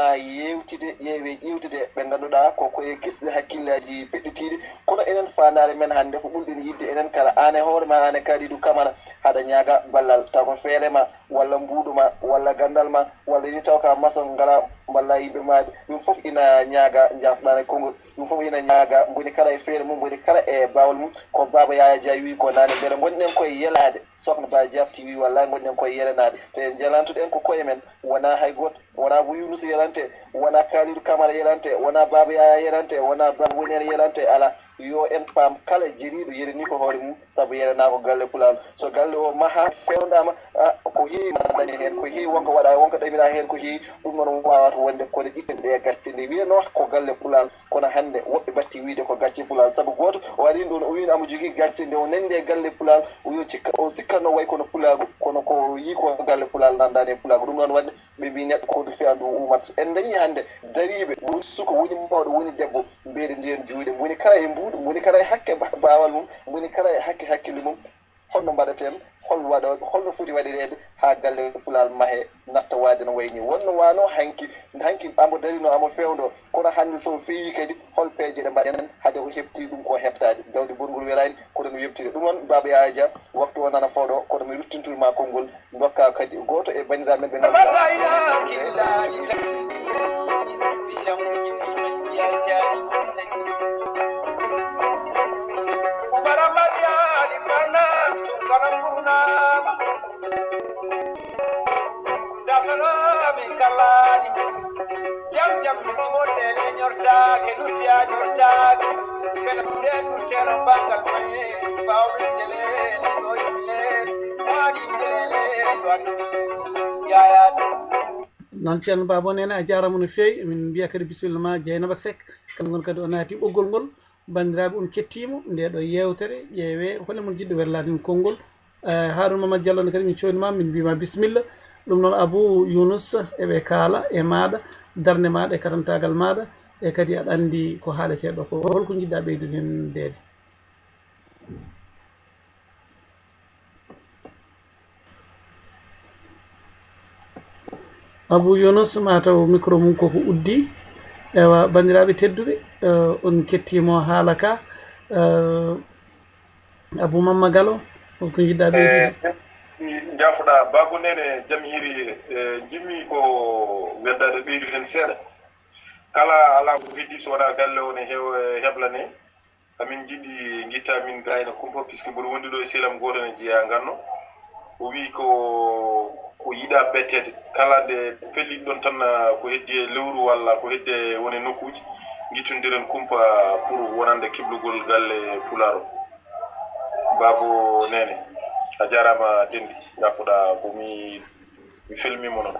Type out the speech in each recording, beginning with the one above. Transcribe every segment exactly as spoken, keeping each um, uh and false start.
haa yeewtide, ƴeewee ƴeewtide ɓe ngannduɗaa ko koye kesɗe hakkillaaji peɗɗitiiɗi. Kono enen faandaare men hannde ko ɓurɗen yiɗde enen kala, aan e hoore ma, aan e Kalidou Camara, haɗa ñaaga ballal, taw ko feere ma, walla mbuuɗu ma, walla ganndal ma, walla ni taw ka mason ngala mballa yimɓe maade. Ɗum fof ina ñaaga njaafɗaane konngol. Ɗum fof ina ñaaga ngoni kala e feere mum, ngoni kala e baawol mum. Ko Baaba Yaya Dia wi ko naane, mbele ngonɗen koye yelaade. Sokhna Ba Diafti wi, wallahi ngonɗen koye yelenaade. Te en jalantuɗen ko koye men, wonaa hay gooto. Wonaa Abu Yunus yelante, wonaa Kalidou Camara yelante, wonaa Baaba Yaya yelante, wonaa Baaba Woniere yelante, alaa. Yo en paam kala jeliiɗo yelini ko hoore mum, sabu yelanaa ko galle Pulaar. So galle o mahaa, fewndaama, a, ko heewi nana daña heen, ko heewi wonko waɗa, wonko ɗamiraa heen ko heewi, ɗum noon waawata wonde kono ƴitten ɗe gacce nde wiyanoo ko galle Pulaar, kono hannde woɓɓe mbattii wiyde ko gacce Pulaar, sabu gooto o arii ɗoon o wiino omo jogii gacce nde o nani nde galle Pulaar, o yo cikka, o sikkanno way kono Pulaagu, kono ko yii ko galle Pulaar nandaani e Pulaagu, ɗum noon waɗde ɓe mbii neɗɗo ko du fiya ndu umat. En dañii hannde dariiɓe, woni suka, woni mawɗo, woni debbo, mbeɗe ndiyen juuɗe, woni kala e mbuuɗu, woni kala e hakke ba-, baawal mum, woni kala e hakke hakkille mum. Holno mbaɗaten, hol waɗo, holno foti waɗireede haa galle Pulaar mahe, natta waade no wayi nii? Wonno waano hanki, hanki amo darino, amo fewndo, kono hannde so feewi kadi, hol peeje ɗe mbaɗen hade o heɓti ɗum ko heɓtaade? Dawde bonngol welaani, ko ɗum webtide. Ɗum noon, Baaba Yaya Dia, waktu o nana fooɗo, kono mi ruttintul ma konngol, ndokka kadi gooto e banndiraaɓe men ɓe ngannduɗaa. Umara Mariali Barna, Tunkara Burna, Dasalami Kalani, Jam Jam, Molle, Nyortake, Lutia, Nyortake, Bela Dure, Kurtela, Bangal, Mai, Bawin, Dele, Noin, Dele, Wani, Dele, Wani, Yaya. Noon, Ceerno Baaba, neene, a jaaraama no feewi. Emin mbiya kadi bisimilla ma Dieynaba Seck, kanko kadi o naati ɓoggol ngol. Banndiraaɓe, on kettiima ndee ɗoo yeewtere. Ƴeewee, hol e mon jiɗɗo welnaade en konngol? Eh, Harouna Mamadou Diallo ne kadi min cooyni ma, min mbiima bisimilla. Ɗum noon, Abou Younouss, eɓe kaala e maaɗa, darnde maaɗa e katantaagal maaɗa, e kadi aɗa anndi ko haaletee ɗoo ko. Hol ko njiɗɗaa ɓeydude heen ndeede? Abou Younouss, mataw micro mum koko uddi. Ewa, banndiraaɓe tedduɓe, eh, on kettiima haala ka. Eh, Abou Mamma Gallo, ko njiɗɗaa ɓeydude? Eh, jaafoɗaa, Baaba Neene, jam hiiri, eh, njimmi ko weddaade ɓeydude heen seeɗa. Kala alaa ko heddi so wonaa galle o ne hew-, heblane. Amin njiɗi ngitta min gayna kumpa, puisque mboɗo wondi ɗo e sehil am gooto ne jeyaa nganno. O wii ko, ko yiɗaa betteede. Kala nde pelliɗon tan, ah, ko heddi e lewru walla ko heddi e won e nokkuuji, ngittondiren kumpa pour wonande keblugol galle Pulaar o. Baabo Neene, a jaaraama denndi, jaafoɗaa ko mi, mi felmiima noon.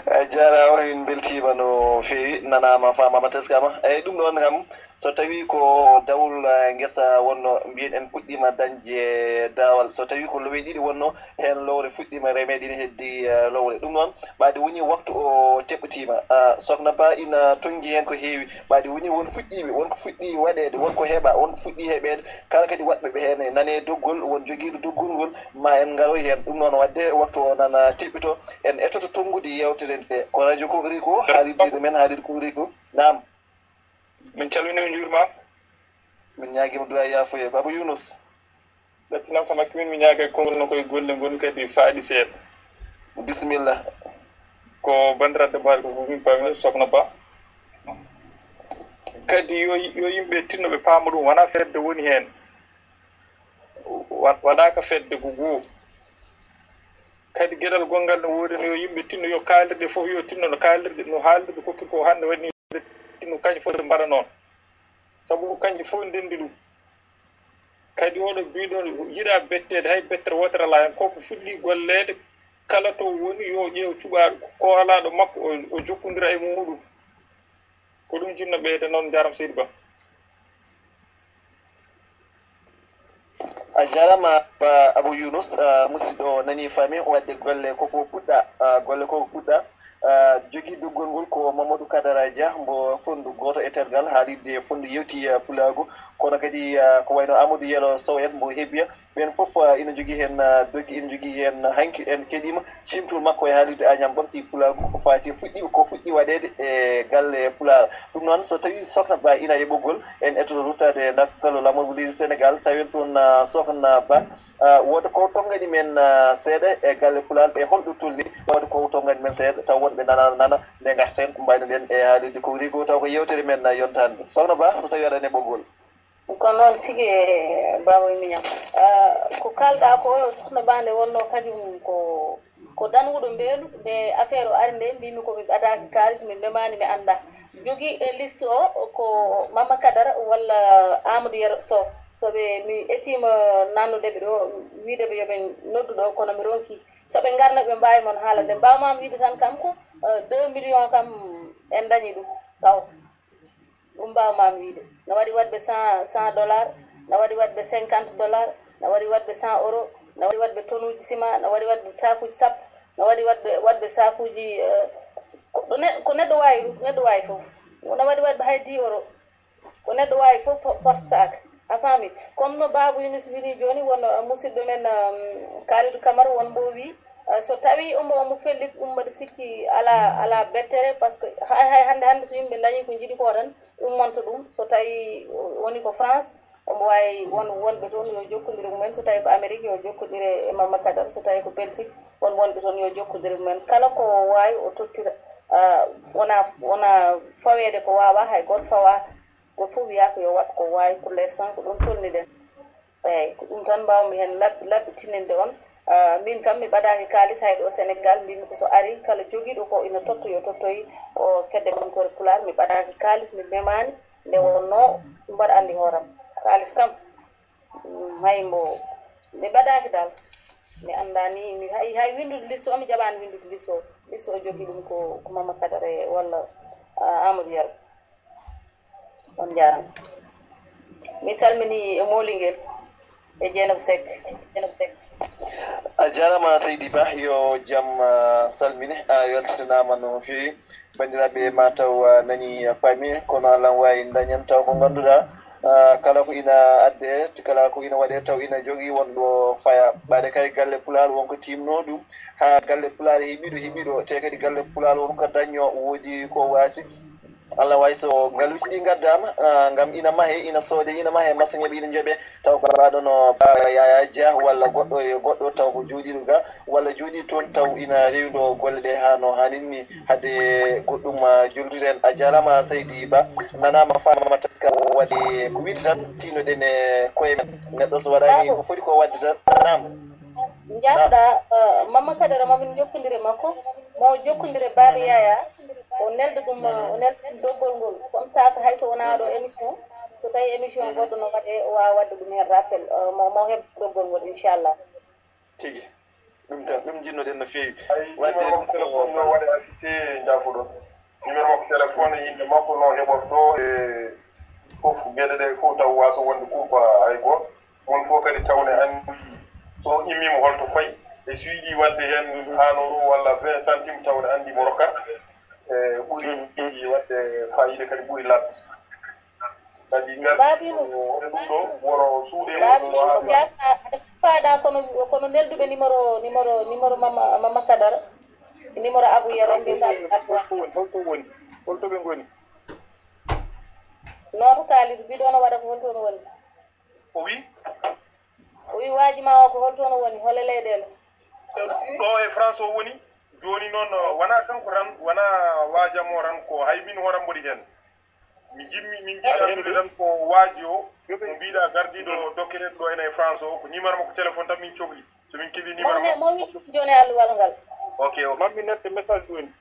A jaaraama, min mbeltiima no feewi, nanaama, faamaama, teskaama. Eyi, ɗum ɗoon kam, so tawii ko dawol, eh, ngesa wonno, mbiyen en puɗɗiima dañde daawal. So tawii ko lowe ɗiɗi wonno, heen lowre fuɗɗiima remeede, ine heddii, eh, lowre. Ɗum noon, ɓaade woni waktu o teɓɓitiima. Ah, Sokhna Ba ina toŋngi heen ko heewi. Ɓaade woni won fuɗɗiiɓe, won ko fuɗɗii waɗeede, won ko heɓaa, won ko fuɗɗii heɓeede. Kala kadi waɗɓe ɓe heen e nane doggol, won jogiiɗo doggol ngol, ma en ngaroy heen. Ɗum noon, waɗde waktu o nana teɓɓito, en ettoto tonngudi yeewtere nde. Ko radio Kokriko, haalirde men, haalirde Kokriko. Naam. Min calminii, min njuuriima. Min ñaagiima du'a e yaafuye. Ko Abou Younouss. Ɗettinam ko makki min, mi ñaagay konngol no koye golle ngon kadi faaɗi seeɗa. Bisimilla. Ko banndiraaɗo debbo haali ko fof min paamini, Sokhna Ba. Kadi yo, yo yimɓe tinno ɓe paama ɗum, wonaa fedde woni heen. Wa-, waɗaaka fedde ko goo. Kadi geɗal gonngal no woodi no yo yimɓe tinno, yo kaalirɗe fof yo tinno no kaalirɗe, no haalirɗe kokki ko hannde waɗi ni, tinno kañƴe fof ɗe mbaɗa noon. Sabu kañƴe fof ndenndi ɗum. Kadi oɗo biɗo yiɗa betteede, hay bettere wootere alaa heen. Koko fuɗɗi golleede, kala to woni yo ƴeew cuɓaaɗo, koolaaɗo makko, o, o jokkondira e muuɗum. Ko ɗum jinno ɓeyda noon, njaram seydi Ba. A jaaraama, Ba Abou Younouss, ah, musidɗo nani faami, waɗde golle koko puɗɗa, ah, golle koko puɗɗa, ah, jogii doggol ngol ko Mamadou Kadara Dia mbo fonndu gooto e tergal haalirde fonndu yewti, eh, pulaagu, kono kadi, eh, ko wayno Amadou Yero Sow en mbo Hebbiya, ɓeen fof, eh, ina njogii heen, eh, doggi, ina njogii heen hanki. En keɗiima ciimtol makko e haalirde Añam Ɓamti Pulaagu ko faati fuɗɗi, ko fuɗɗi waɗeede e galle Pulaar. Ɗum noon, so tawii Sokhna Ba ina e ɓoggol, en ettoto ruttaade Ndakaaru, laamorgo leydi Senegaal, tawen toon, eh, Sokhna Ba, eh, wooda ko tonngani men, eh, seeɗa e galle Pulaar e holɗo tolni, wooda ko tonngani men seeɗa, taw wonɓe nana, nana, nde ngarten, mbaynoɗen e haalirde ko woni ko taw ko yeewtere men, eh, yontaande. Sokhna Ba, so tawii aɗa e ɓoggol. Ko noon tigi, e Baaba Miñam. Ah, ko kaalɗaa ko, Sokhna Ba, nde wonnoo kañum ko, ko danwuɗo mbeelu, nde affaire o ari nde, mbimi ko mi ɓadaaki kaalis, mi memaani, mi anndaa. Jogii e liste o ko Mama Kadara walla Amadou Yero Sow. So ɓe, mi etiima nannude ɓe ɗo, wiide ɓe yo ɓe noddu ɗo, kono mi ronki. So ɓe ngarna, ɓe mbaawi mon haala nde. Mbaawmaa mi wiide tan kam ko, eh, deux millions kam en dañi ɗum, taw. Ɗum mbaawmaa mi wiide. Na waɗi waɗɓe cent, cent dollars, na waɗi waɗɓe cinquante dollars, na waɗi waɗɓe cent euros, na waɗi waɗɓe tonuuji sima, na waɗi waɗɓe saakuuji sappo, na waɗi waɗɓe, waɗɓe saakuuji, eh, ko ɗo ne-, ko neɗɗo waawi, neɗɗo waawi fof. Na waɗi waɗɓe hay dix euros. Ko neɗɗo waawi fof fo-, forstaaka. A faami? Comme no Baaba Yunus wini jooni, won, eh, musidɗo men, um, Kalidou Camara, won mbo o wii, eh, so tawii omo, omo fellit, ɗum mbaɗa sikki alaa, alaa bettere, par ce que hay, hay hannde, hannde so yimɓe ndañii ko njiɗi ko tan, ummonto ɗum. So tawii o-, woni ko France, omo waawi won, wonɓe toon yo jokkondir e mumen. So tawii ko Amérique, yo jokkondir e Mama Kadar. So tawii ko Belgique, won wonɓe toon yo jokkondir e mumen. Kala ko o waawi, o tottira. Ah, wona, wona faweede ko waawaa, hay gooto fawaaka. Gooto fof wiyaa ko yo waɗ ko waawi. Pour l'instant, ko ɗum tolniɗen. Eeyi, ko ɗum tan mbaawmi heen lab-, labbitininde on. Ah, miin kam, mi ɓadaaki kaalis hay ɗo Senegaal, mbiymi ko so arii, kala jogiiɗo ko ina totta, yo tottoy o fedde bankoore Pulaar. Mi ɓadaaki kaalis, mi memaani nde wonnoo mbaɗa anndi hooram. Kaalis kam, mm, hay mbo, mi ɓadaaki dal. Mi anndaa ni, mi hay, hay winndude liste o, mi jaɓaani winndude liste o. Liste o jogii ɗum ko, ko Mama Kadare walla, ah, Amadou Yero. On njaaraama. Mi salminii e Moolingel e Jeynaba Seck. Jeynaba Seck. A jaaraama, Seydi Bah, yo jam, ah, salmine. A weltanaama no feewi. Banndiraaɓe, ma taw, ah, nani, ah, paami, kono Allah waawi dañan taw ko ngannduɗaa, ah, kala ko ina addee, kala ko ina waɗee taw ina jogii won ɗo faya. Ɓaade kay galle Pulaar won ko tiimnoo ɗum. Haa galle Pulaar heɓii ɗo, heɓii ɗo, te kadi galle Pulaar won ko dañnoo, woodi ko waasi. Allah waay so ngaluuji ɗi ngaddaama, ah, ngam ina mahee, ina soodee, ina mahee, masoŋeeɓe ina njoɓee, taw ko mbaɗono Baaba Yaya Dia walla goɗɗo e goɗɗo, taw ko jooɗiiɗo ga, walla jooɗii toon, taw ina rewndo golle ɗe haa no haanirni. Hade goɗɗum, ah, jolturen. A jaaraama, Seydi Ba, nanaama, faamaama, taska waɗi ko wiide tan, tiinoɗen e koye men. Neɗɗo so waɗaani ko foti ko waɗde tan, naam. Njaafɗa, eh, Mama Kadara, ma min njokkondire makko, ma o jokkondire Baaba Yaya, o nelda ɗum, eh, o nelda ɗum doggol ngol. Comme ça, ko hay so wonaa ɗo émission, so tawi émission goɗɗo no waɗe, o waawa waɗde ɗum heen rappel, eh, ma, ma o heɓ doggol ngol, inchallah. Tigi. Ɗum tan, ɗum jinnoɗen no feewi. Ay, wadde numéro makko téléphone yo waɗe affiché, jaafoɗon. Numéro makko téléphone, e innde makko, no heɓorto, e fof, geɗe ɗe fof taw waasa wonde kumpa hay gooto. Won fof kadi tawne anndi so immiima holto fayi, e so yiɗi waɗde heen un euro walla vingt centimes tawne anndi mo rokkata. E ɓuri waɗde faayiida kadi ɓuri laaɓde. Kadi ngarti Baabinus, ko ɗum ɗo woro suuɗe Baabinus, aɗa faaɗa kono, kono nelduɓe numéro, numéro, numéro Mama, Mama Kadara, numéro Abou Yero, mbiɗa holto woni, holto woni, holto ɓe ngoni? Noon ko Kalidou mbiɗo no waɗa ko holto no woni? O wi? O wi waaji ma o ko holto no woni, hole leyɗeele? Ɗo e France o woni, jooni noon, wona kanko tan, wona waajam o tan, ko hay min horam mboɗi heen. Mi jimmi, min jiɗi anndude tan ko waaji o, mo mbiɗa gardiiɗo dokketen ɗo ene e France o, ko numéro makko téléphone tan min cohli. So min keɓi numéro makko. Mo wini jooni e alluwal ngal. Ok, ok. Mammi nette message jooni.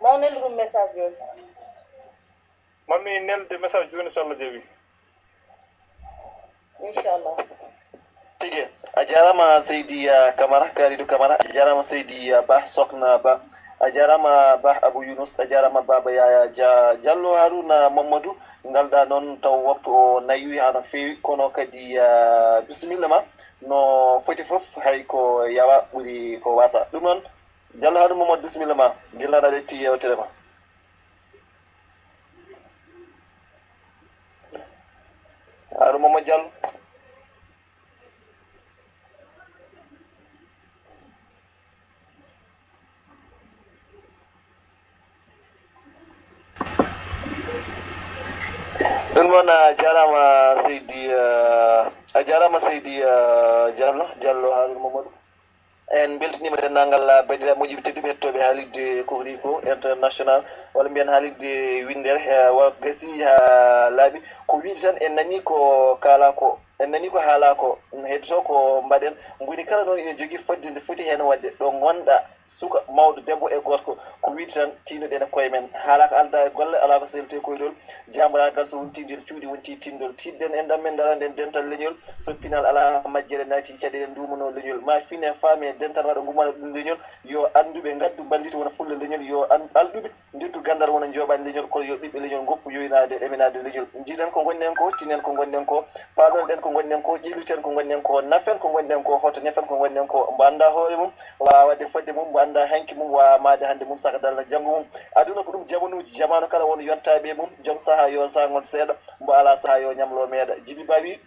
Ma o neldu ɗum message jooni. Mammi nelde message jooni so Allah jaɓi. Inchallah. Tigi. A jaaraama Seydi, ah, Camara, Kalidou Camara. A jaaraama Seydi, ah, Bah, Sokna Bah. A jaaraama Bah Abou Younous. A jaaraama Baaba Yaya Dia-, Diallo Harouna Mamadou. Ngalɗaa noon taw waktu o nayoyi haa no feewi, kono kadi, ah, bisimilla ma. No foti fof, hay ko yawa ɓuri ko wasa. Ɗum noon, Diallo Harouna Mamadou, bisimilla ma. Gila aɗa ƴetti yewtere ma. Haruna Mamadou Diallo. Ɗum noon, a jaaraama seydi, eh, a jaaraama seydi, eh, Diallo, Diallo Haruna Mamadou. En mbeltiniima denndaangal, ah, banndiraaɓe moƴƴiiɓe tedduɓe hettooɓe haalirde Kohriko International, walla mbiyen haalirde winndere, eh, wa gasi haa laaɓi. Ko wiyde tan en nanii ko kaalaa ko, en nanii ko haalaa ko, heddotoo ko mbaɗen. Ngoni kala noon ina jogii fodde nde foti heen waɗde. Ɗo ngonɗaa, suka, mawɗo, debbo e gorko, ko wiyde tan tiinoɗen e koye men. Haalaa ko aldaa e golle, alaa ko selti e koyɗol. Jaambaraagal so wontii ndiyam, cuuɗi wontii tinndol. Tiiɗɗen en ɗam men, ndaranɗen dental leñol. So pinal alaa, majjere naati, caɗeele nduumanoo leñol. Ma fin en faami e dental waɗa ngumana ɗum leñol. Yo annduɓe ngaddu mballita wona fulla leñol. Yo an-, alɗuɓe ndirtu ganndal wona njooɓaani leñol. Kono yo ɓiɓɓe leñol ngoppu yoynaade, ɗaminaade leñol. Njiɗen ko ngonɗen ko, tinen ko ngonɗen ko, paamnoɗen ko ngonɗen ko, ƴelliten ko ngonɗen ko, nafen ko ngonɗen ko, hoto ñafen ko ngonɗen ko. Mbo anndaa hoore mum, waawa waɗde fodde mum, mbo anndaa hanki mum, waawa maayde hannde mum, saka darna janngo mum. Aduna ko ɗum jamanuuji, jamaanu kala won yontaaɓe mum, joom sahaa yo saangol seeɗa, mbo alaa sahaa yo ñamlo meeɗa. Jibi Ba wi,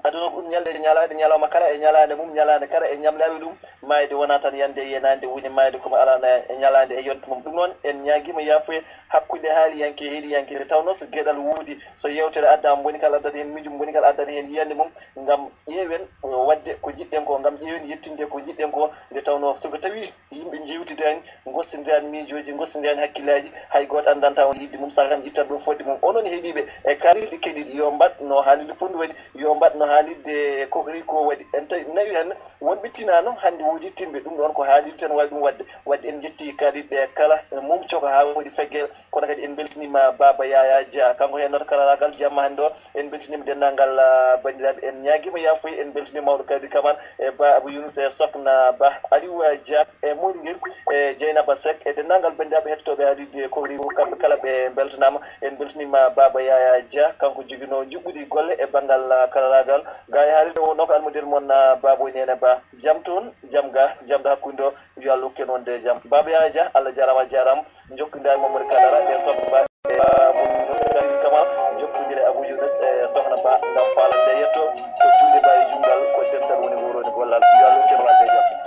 aduna ko ɗum ñalɗe e ñalaaɗe, ñalawma kala e ñalaande mum, ñalaande kala e ñamlaaɓe ɗum. Maayde wonaa tan yande e yenaande, woni maayde ko mo alaa na e ñalaande e yonta mum. Ɗum noon, en ñaagiima yaafuye hakkunde haaliyanke e heɗiyanke, nde tawnoo so geɗal woodi, so yeewtere addaama, mo woni kala addata heen miijum, mo woni kala addata heen yiyannde mum, ngam ƴeewen waɗde ko njiɗɗen ko, ngam ƴeewen yettinde ko njiɗɗen ko, nde tawnoo so ko tawii yimɓe njeewtidaani, ngossindaani miijooji, ngossindaani hakkillaaji, hay gooto anndantaa on yiɗde mum, saka kam ittan ɗum fodde mum. Onon heɗiiɓe e kaalirɗe keɗiiɗe, yo mbaɗ no haalirde Funndu waɗi, yo mbaɗ no haalirde Kohriko waɗi. En tawi nawi heen wonɓe tinaano, hannde woodi timɓe. Ɗum ɗoon ko haalirde tan waawi ɗum waɗde. Waɗde en njetti kaalirɗe kala, e mum coko haa woodi feggere. Kono kadi en mbeltiniima Baaba Yaya Dia, kanko heen noon karalaagal jamma hannde o. En mbeltiniima denndaangal, ah, banndiraaɓe, en ñaagiima yaafuye, en mbeltiniima mawɗo Kadi Kamara e Ba Abou Younus e Sokna Ba Aliou Dia e Moringel e Dieynaba Seck e denndaangal banndiraaɓe hettotooɓe haalirde Kohriko, kamɓe kala ɓe mbeltanaama. En mbeltiniima Baaba Yaya Dia, kanko joginoo njuɓɓudi golle e banngal, ah, karalaagal. Gaa e haalirde wonnoo ko almudel mon, ah, Baboy Nene Ba. Jam toon, jam gaa, jam ɗo hakkunde o, yo Allah rokku en wonde e jam. Baaba Yaya Dia, Allah jaaraama, a jaaraama. Njokkondiral e Mamadou Kadara e Sokna Ba e Abou Younus, Khalil Kamal, njokkondire Abou Younus e Sokna Ba ngam faalande yetto, ko juuɗe Ba e junngal, ko dental woni wuuroni gollal. Yo Allah rokku en wonde e jam.